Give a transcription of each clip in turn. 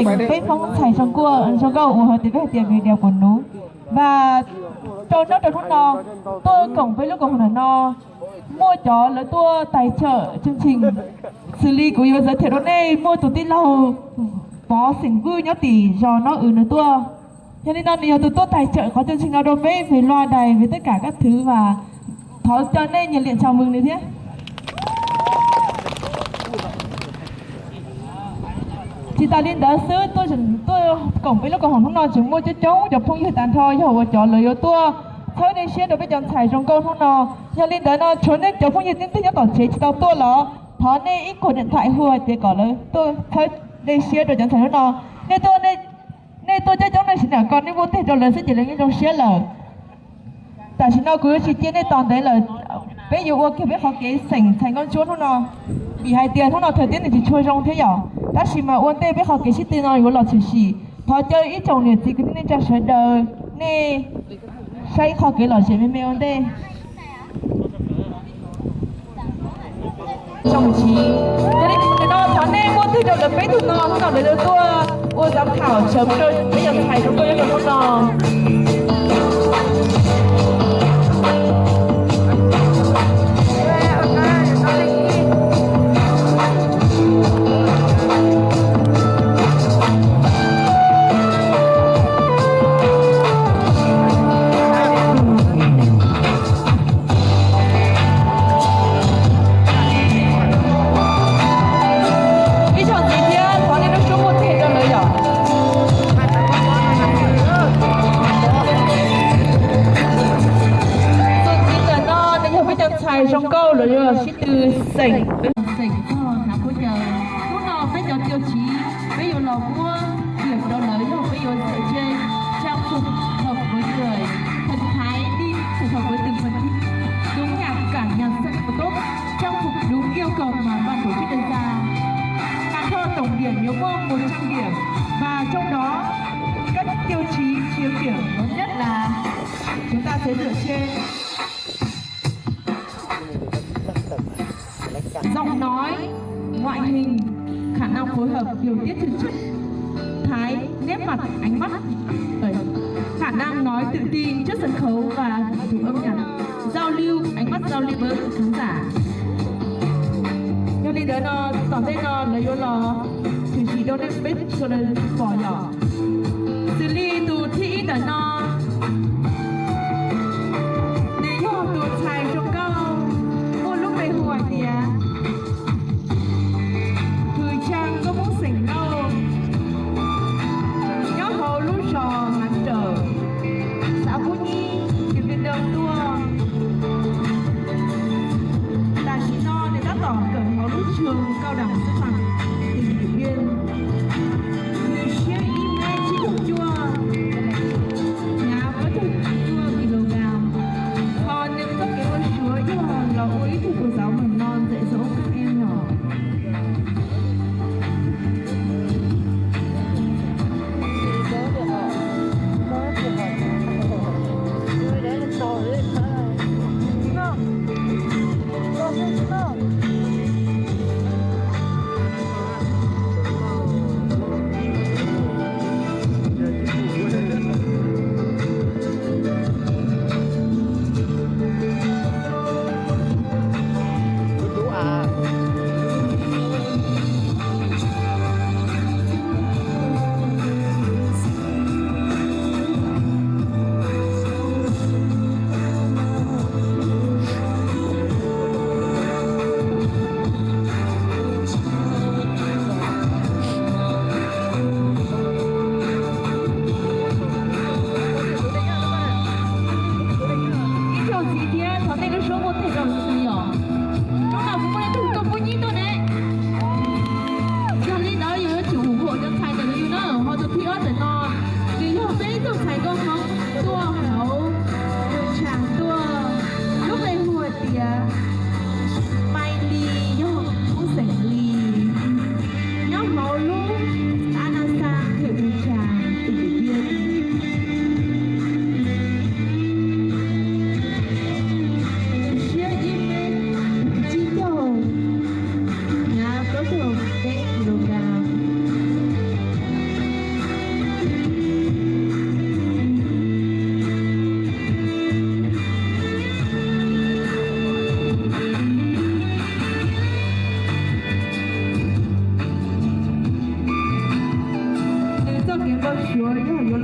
Peb Hmoob ntxhais zoo nkauj, zoo nkauj uas hais tias peb hais tias video của nú. Và rau nyob rau hnub no tuaj koom peb lub koom haum ntawm no, muaj cov lawv tuaj tài trợ chương trình. Xws li kuv yuav giới thiệu rau nej, muaj tus tij laug Pov Xeem Vwj nyob tim zos Nab Wb nws tuaj. Yog li no nws yog tus tuaj tài trợ qhov chương trình no rau peb về loa đài, về tất cả các thứ và thov cho nej nhiệt liệt chào mừng nws thiab. Tsis tas li ntawd xwb, tuaj koom peb lub koom haum hnub no tseem muaj coob coob cov phooj ywg tag nrho yog uas cov lawv yuav tuaj txhawb dej siab rau peb cov ntxhais zoo nkauj hnub no. Yog li ntawd no tshuav nej cov phooj ywg tib tug nyob tom tsev tsis tau tuaj los thov nej ib kuag điện thoại hu hais tias kom lawv tuaj txhawb dej siab rau cov ntxhais hnub no. Nej tuaj, nej tuaj coob coob nej sim nam ko nej muaj teg rau lawv xwb ces lawv yeej zoo siab lawm. Tam sim no kuv yuav tsis cia nej tos ntev lawm, peb yuav ua kiag peb qhov kev xeem ntxhais nkauj ntsuab hnub no. Vim hais tias hnub no thời tiết nws tsis tshua zoo thiab yom, tab sis mas ua ntej peb qhov kev sib tw no yuav los tshwm sim, thov caw ib tsoom niam txiv kwv tij neej tsa sawv daws nej saib qhov kev lom zem me me ua ntej. Yog li no thov nej muaj twg rau lawv peb tug no, hnub no lawv tuaj ua giám khảo chấm rau peb cov ntxhais zoo nkauj nyob rau hnub no. Ib zaug ntxiv thiab, thov nej lub suab muaj teg rau lawv yom. Tus ntxiv ntawm no nws yog peb cov ntxhais zoo nkauj los yog sib tw xeem, xeem txog hnav khaub ncaws. Hnub no peb cov tiêu chí, peb yuav los muab điểm rau lawv yog peb yuav dựa trên trang phục hợp với người, thần thái đi phù hợp với từng phần thi, đúng nhạc cả nhạc dân tộc, trang phục đúng yêu cầu mà ban tổ chức đề ra. Làm cho tổng điểm nếu có một trăm điểm và trong đó các tiêu chí chiếm điểm lớn nhất là chúng ta sẽ dựa trên giọng nói, ngoại hình, khả năng phối hợp, điều tiết chương trình, thái, nét mặt, ánh mắt, khả năng nói tự tin trước sân khấu và đủ âm nhạc, giao lưu, ánh mắt giao lưu với khán giả. Yog li ntawd no, tom ntej no lawv yuav los tshwm sim rau nej peb sawv daws pom yom. Xws li tus thib ib ntawm no, nws yog tus ntxhais zoo nkauj, muaj lub npe hu hais tias Hwm Tshaj, nkauj Hmoob xeem Lauj, nyob hauv lub zos Nqav Rawm, xã Phú Nhi, huyện Điện Biên Đông tuaj. Tam sim no nws tab tom kawm hauv lub trường cao đẳng sư phạm tỉnh Điện Biên. Nws siab ib mev tsib caug cuaj.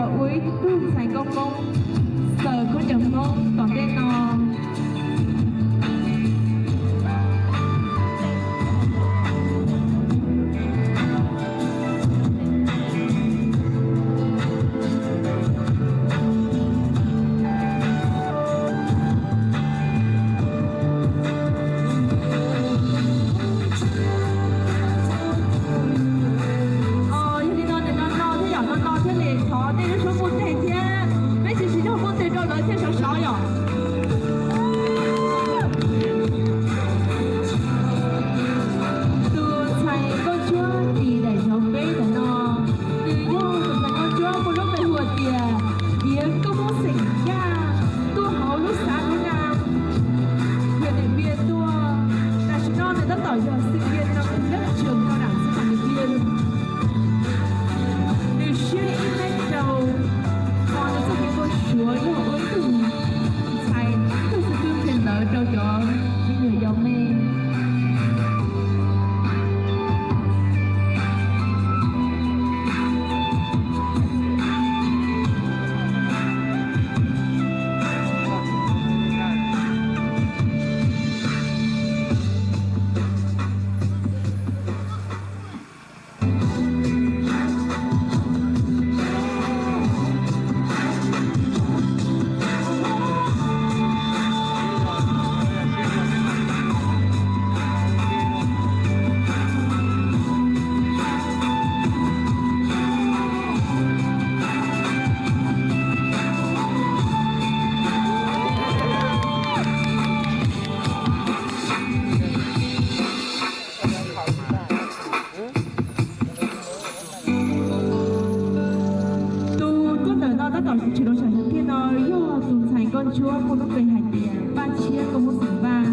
Ua ib tug ntxhais nkauj Hmoob xaws khaub ncaws Hmoob tom ntej no. Yog li no, no no thiab yom, no no thiaj li thov nej lub suab muaj teg thiab, peb tsis tsis yog muaj teg rau lawv thiaj sov sov yom. Tus ntxhais nkauj ntsuab ris daim zauv peb ntawm no, nws yog tus ntxhais nkauj ntsuab muaj lub npe hu tias Tiav Nkauj Hmoob xeem Yaj, tuaj hauv lub xav Hmoob Nam, huyện Điện Biên tuaj. Tam sim no nws tab tom yog sinh viên năm nhất trường cao đẳng sư phạm Điện Biên. Nws siab ib mev rau, ho nws txoj kev npau suav yog ua ib tug ntxhais tug xwm txwv ntawd rau cov me nyuam yaus me. Tus tuaj ntawm no tab tom tshwm los saum thiaj no yog tus ntxhais nkauj ntsuab muaj lub npe hais tias Paj Tshiab Nkauj Hmoob xeem Vaj,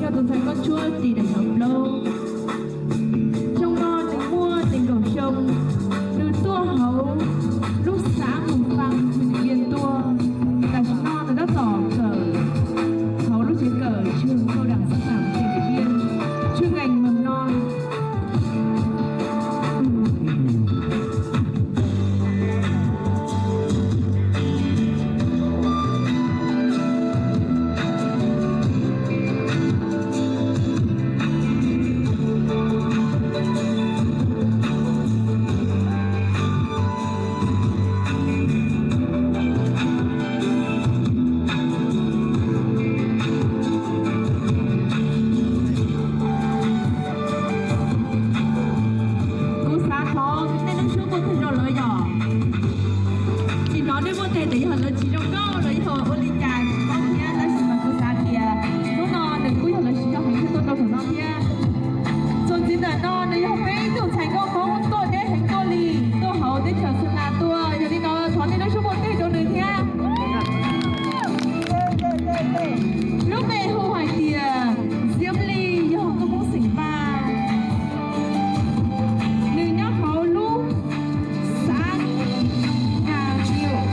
yog tus ntxhais nkauj ntsuab ris daim zauv plaub. Xyoo no nws muaj nees nkaum xyoo, nws tuaj hauv lub xav Mus Fas, huyện Điện Biên tuaj. Tam sim no nws tab tom kawm hauv lub tsev kawm trường cao đẳng sư phạm tỉnh Điện Biên, chuyên ngành mầm non. Kuv xav thov nej lub suab muaj teg rau lawv yom. Tsis hnov nej muaj teg tias yog lawv tsis zoo nkauj los yog ua li cas tsis paub thiab, tab sis mas kuv xav tias hnub no nws kuj yog lawv siv zog heev thiaj tuaj rau saum no thiab. Txuas ntxiv ntawm no nws yog peb ib tug ntxhais nkauj Hmoob tuaj deb heev tuaj li, tuaj hauv teb chaws Xas Nas tuaj, yog li no thov nej lub suab muaj teg rau nws thiab. Lub npe hu hais tias Xiab Lis, yog Nkauj Hmoob xeem Vaj. Nws nyob hauv lub xav Nas Lius.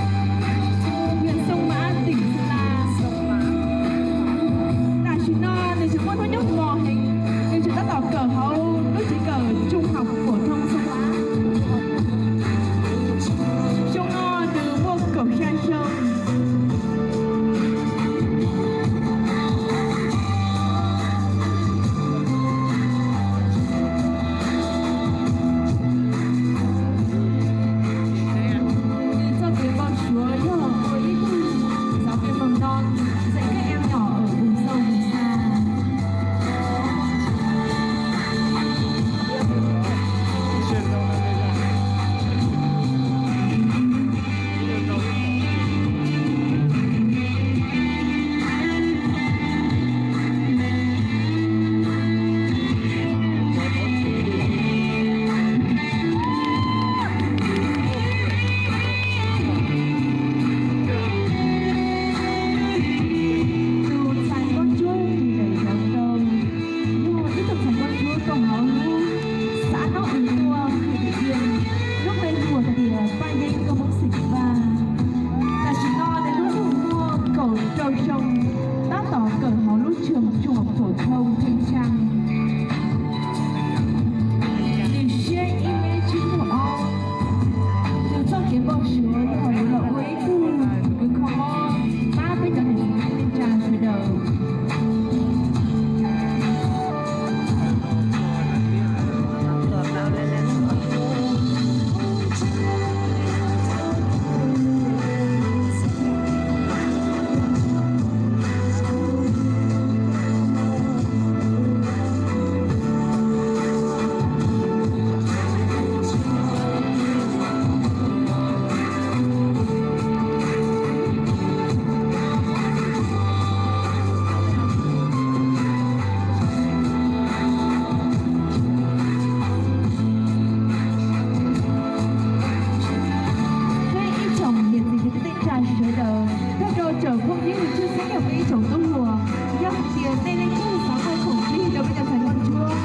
Ib tsoom tub hluas, yog hais tias nej leej twg xav muaj khoom plig rau peb cov ntxhais nkauj ntsuab,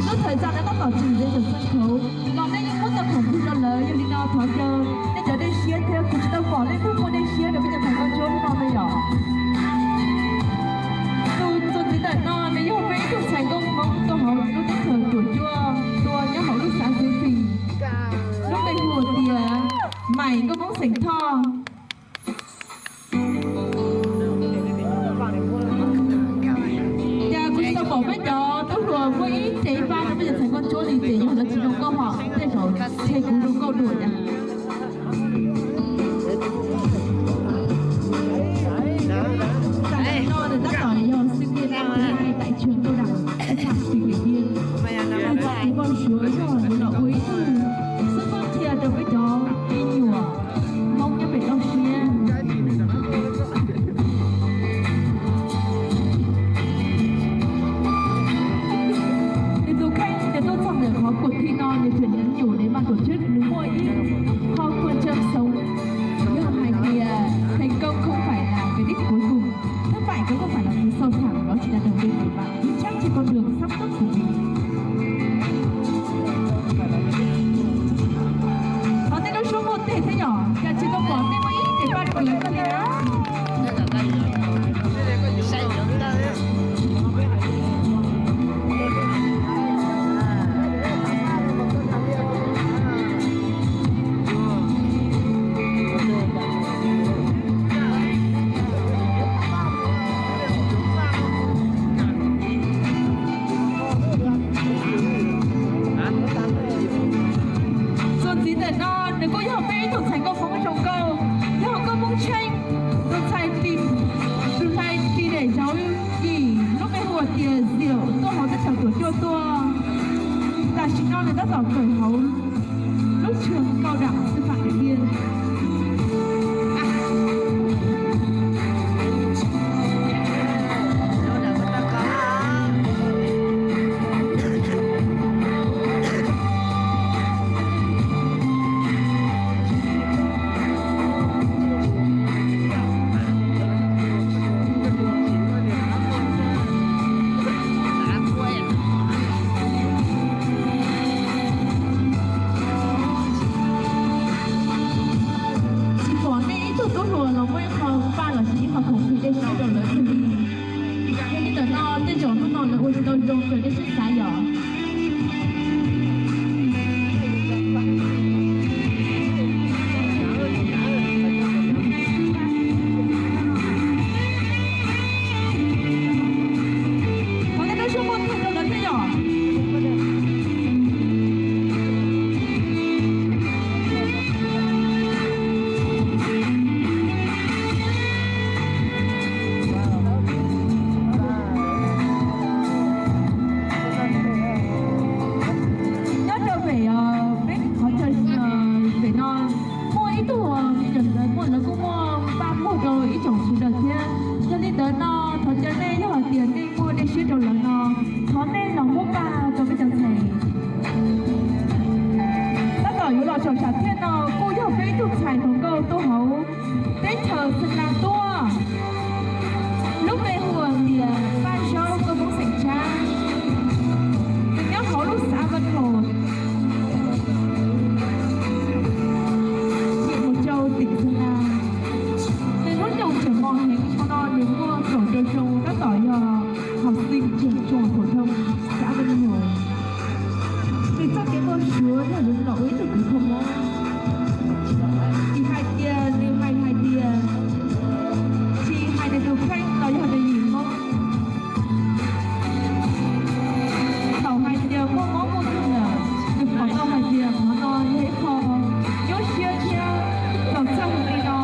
lub thawm zam no tab tom tseem ntxiv ntawm sân khấu los nej yeej muab tau khoom plig rau lawv. Yog li no thov caw nej cov dej siab thiab, kuv tsis tau pom leej twg muaj dej siab rau peb cov ntxhais nkauj ntsuab hnub no li yom. Tus txuas ntxiv ntawm no nws yog peb ib tug ntxhais nkauj Hmoob tuaj hauv lub teb chaws Tuam Cuaj tuaj nyob hauv lub xav Xuv Txim, lub npe hu tias Maim nkauj Hmoob xeem Thoj. Cas kuv tsis tau pom peb cov tub hluas muaj ib ce ib pab rau peb cov ntxhais nkauj ntsuab li, ces yog lawv tsis zoo nkauj hos tej zaum tseg kuv zoo nkauj dua cas. Tam sim no nws tab tom yog sinh viên năm thứ hai tại trường cao đẳng sư phạm tỉnh Điện Biên. Nws txoj kev npau suav yog nws los ua ib tug xib fwb qhia rau peb cov me nyuam Hmoob nyob pem toj siab. Nws tus kheej nws tuaj txog ntawm qhov cuộc thi no, nws tseem nhắn nhủ đến ban tổ chức nws muaj ib qho phương châm sống, yog hais tias thành công không phải là cái đích cuối cùng, thất bại cũng không phải là sự sâu thẳm, đó chỉ là đầu tiên của bạn vững chắc trên con đường sắp bước của mình. Thov nej lub suab muaj teg thiab yom, cas tsis tau pom nej muaj ib ce pab rau lawv kiag li na. Txuas ntxiv ntawm no nws kuj yog peb ib tug ntxhais nkauj Hmoob zoo nkauj, yog nkauj Hmoob Tsheej, tus ntxhais tim, tus ntxhais tim daim zauv yim, lub npe hu tias Diam, tuaj hauv teb chaws Tuam Cuaj tuaj. Tam sim no nws tab tom kawm hauv lub trường cao đẳng sư phạm Điện Biên. Tsis pom nej ib tug tub hluas los muaj ib qho paj los sis ib qho khoom plig dej siab rau lawv kiag li. Yog li ntawm no tej zaum hnub no lawv ua tsis tau zoo raws nej siab xav yom. Thov nej lub suab muaj teg rau lawv thiab yom. Nyob rau pem, peb qhov chaw pem no muaj ib tug, muaj, lawv kuj muaj paj muag rau ib tsoom sawv daws thiab. Yog li ntawd no thov caw nej, yog hais tias nej muaj dej siab rau lawv no, thov nej los muab paj rau peb cov ntxhais. Tab tom yuav los saum sam thiaj no kuj yog peb ib tug ntxhais hluas nkauj tuaj hauv teb chaws Xeem Las tuaj, lub npe hu tias Paj Zaub, nkauj Hmoob xeem Tshab, nws nyob hauv lub xav Vaj Thom, huyện Mộc Châu, tỉnh Sơn La. Nws hnub nyoog tseem mos heev, thaum no nws muaj kaum rau xyoo, tab tom yog học sinh trường trung học phổ thông xã Vân Hồ. Nws txoj kev npau suav yog nws los ua ib tug kws kho mob. Tsis hais tias nws hais hais tias, tsis hais nws tus kheej los yog nws yim Hmoob, thaum hais tias muaj mob muaj nkeeg lawm, nws pom tau hais tias qhov no yog ib qho nyuaj siab thiab txaus txhawj li no.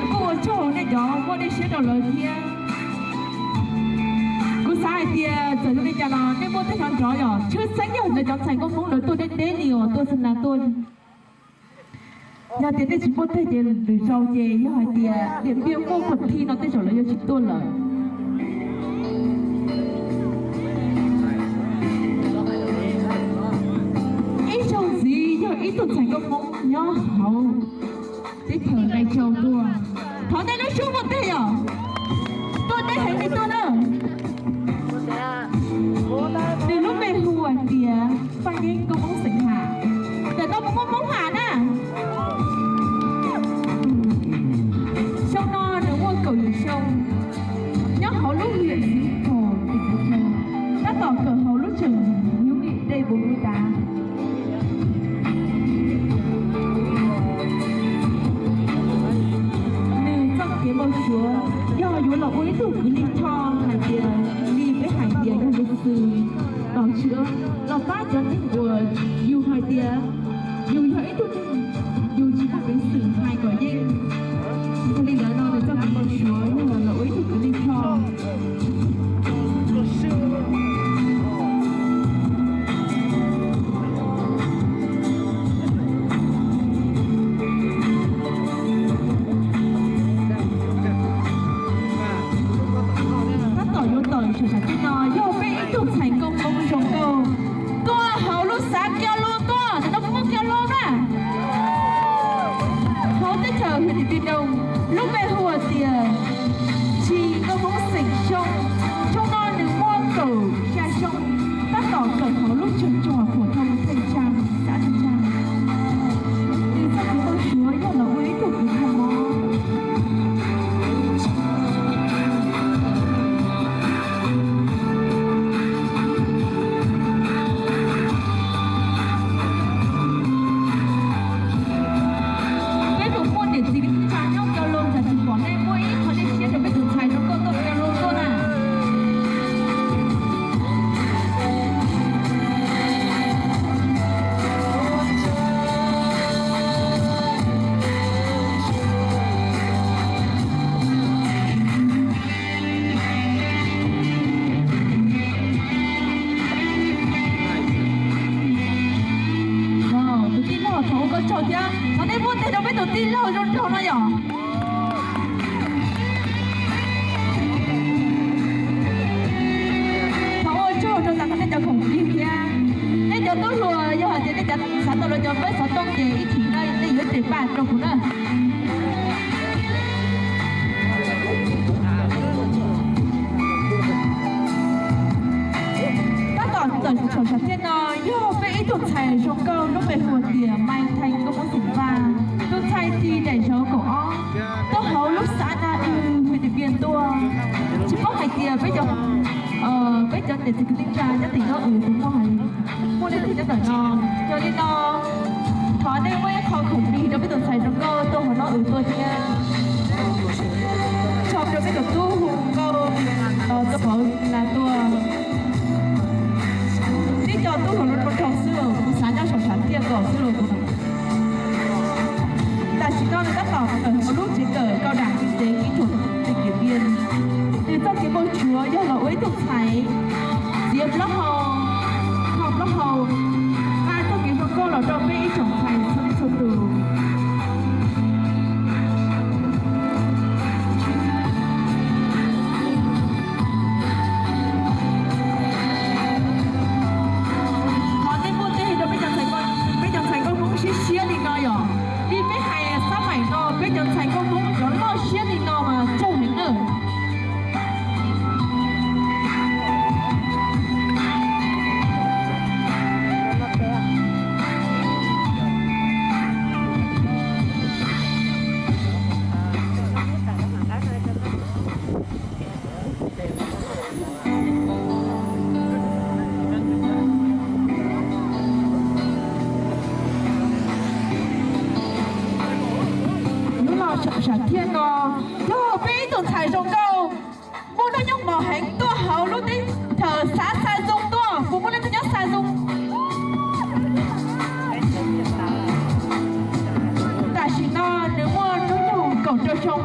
Kuj ua tsaug nej cov muaj dej siab rau lawv thiab. Kuv xav hais tias txawm zoo li cas los nej muaj tej hnov nrov yom, tshwj xeeb yog lawv cov ntxhais nkauj Hmoob lawv tuaj deb deb li uas tuaj Xeem Las tuaj. Yog tias nej tsis muaj teg ces lwm zaus ces yog hais tias Điện Biên muaj cuộc thi no tej zaum lawv yuav tsis tuaj lawm. Ib zaug Ntxhais nkauj Hmoob nyob hauv teb chaws Lai Châu tuaj. Thov nej lub suab muaj teg yom? Tuaj teb heev li tuaj na. Nws lub npe hu hais tias Paj Yeeb nkauj Hmoob xeem Ham. Ntawm no puas muaj Hmoob Ham na? Xyoo no nws muaj kaum yim xyoo, nyob hauv lub huyện Xeev Khuam, tỉnh Lai Châu, tab tom kawm hauv lub trường hữu nghị Tây Bùa Mui Tá. Nws txoj kev npau suav yog yuav los ua ib tug kwv Lis Tsho hais tias li peb hais tias yog luật sư, los tsis, los pab cov neeg uas yus hais tias yus yog ib tug neeg, yus tsis muaj peev xwm hais kom yeej. Yog li ntawd no nws txoj kev npau suav yog los ua ib tug kwv Lis Tsho. Tab tom yuav tawm saum sam thiaj no yog peb ib tug ntxhais nkauj Hmoob zoo nkauj tuaj hauv lub xav Keo Lus tuaj, tam no puas muaj Keo Lus na? Hauv teb chaws huyện Điện Biên Đông, lub npe hu hais tias Tsis nkauj Hmoob xeem Xyooj. Xyoo no nws muaj kaum xya xyoo, tab tom kawm hauv lub trường trung học phổ thông Thanh Trang, xã Thanh Trang. Nws txoj kev npau suav yog los ua ib tug kwv Hmoob. Peb puas muaj niam txiv kwv tij neej tsa nyob Keo Lus, tsam tsis pom nej muab ib qho dej siab rau peb tus ntxhais zoo nkauj tuaj Keo Lus tuaj na. Tus tij laug, thov ua koj tsaug thiab, thov nej muab teg rau peb tus tij laug zoo nraug no yom. Thov ua tsaug rau tas nej cov khoom plig thiab. Nej cov tub hluas, yog hais tias nej cov xav tau lawv cov peb xov tooj ces ib chim no nej yuav tes paj rau kuv na. Tab tom tawm saum sam thiaj no yog peb ib tug ntxhais zoo nkauj lub npe hu tias Mai Thanh nkauj Hmoob xeem Vaj, tus ntxhais tis daim zauv kaum ob, tuaj hauv lub xã Na Ư, huyện Điện Biên tuaj. Tsis paub hais tias peb cov, peb cov niam txiv kwv tij neej tsa nyob tim no puas muaj hais, muaj leej twg nyob ntawm no. Yog li no thov nej muab ib qho khoom plig rau peb tus ntxhais zoo nkauj tuaj hauv no ua tuaj thiab. Tsaug rau peb tus tub hu nkauj tuaj hauv na tuaj. Tib co tub hluas zoo nraug xwb los kuv xav nyob saum sam thiaj kom xwb los kuv. Tam sim no nws tab tom kawm hauv lub tsev kawm Cao đẳng Kinh tế Kỹ thuật tỉnh Điện Biên. Nws txoj kev npau suav yog los ua ib tug ntxhais txiav plaub hau, kho plaub hau, qha txoj kev zoo nkauj los rau peb ib tsoom ntxhais txhua leej txhua tus. Thov nej muab teg rau peb cov ntxhais nkauj, peb cov ntxhais nkauj Hmoob siab siab li no yom. Li peb hais xab maim no, peb cov ntxhais nkauj Hmoob cov loj siab li no mas tsaug heev nawb. Hnub no saum sam thiaj no yog peb ib tug ntxhais zoo nkauj muaj hnub nyoog mos heev tuaj hauv lub teb chaws xav Xa Zoo tuaj, puas muaj leej twg nyob Xa Zoo? Tam sim no nws muaj hnub nyoog kaum rau xyoo.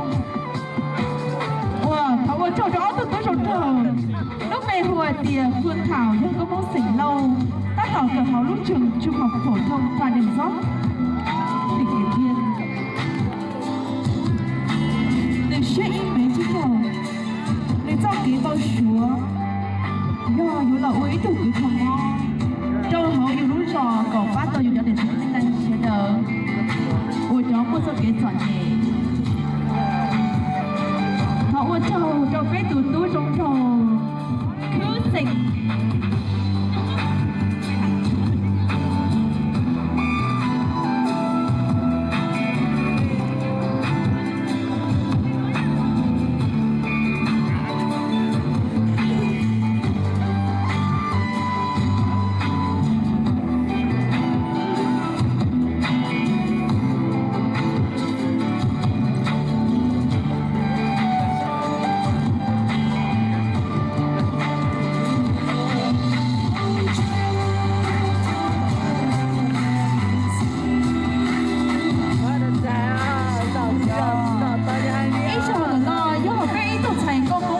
Ua thov ua tsaug rau ob tug tub zoo nraug, lub npe hu hais tias Phương Thảo yog nkauj Hmoob xeem Lauj, tab tom kawm hauv lub trường trung học phổ thông Phạm Nhật Dốc, tỉnh Điện Biên. Nws siab ib me tsib caug, nws txoj kev npau suav yog yuav los ua ib tug kwv kho mob rau hauv yus lub zos kom pab tau yus cov niam txiv kwv tij neej tsa sawv daws. kev txom nyem.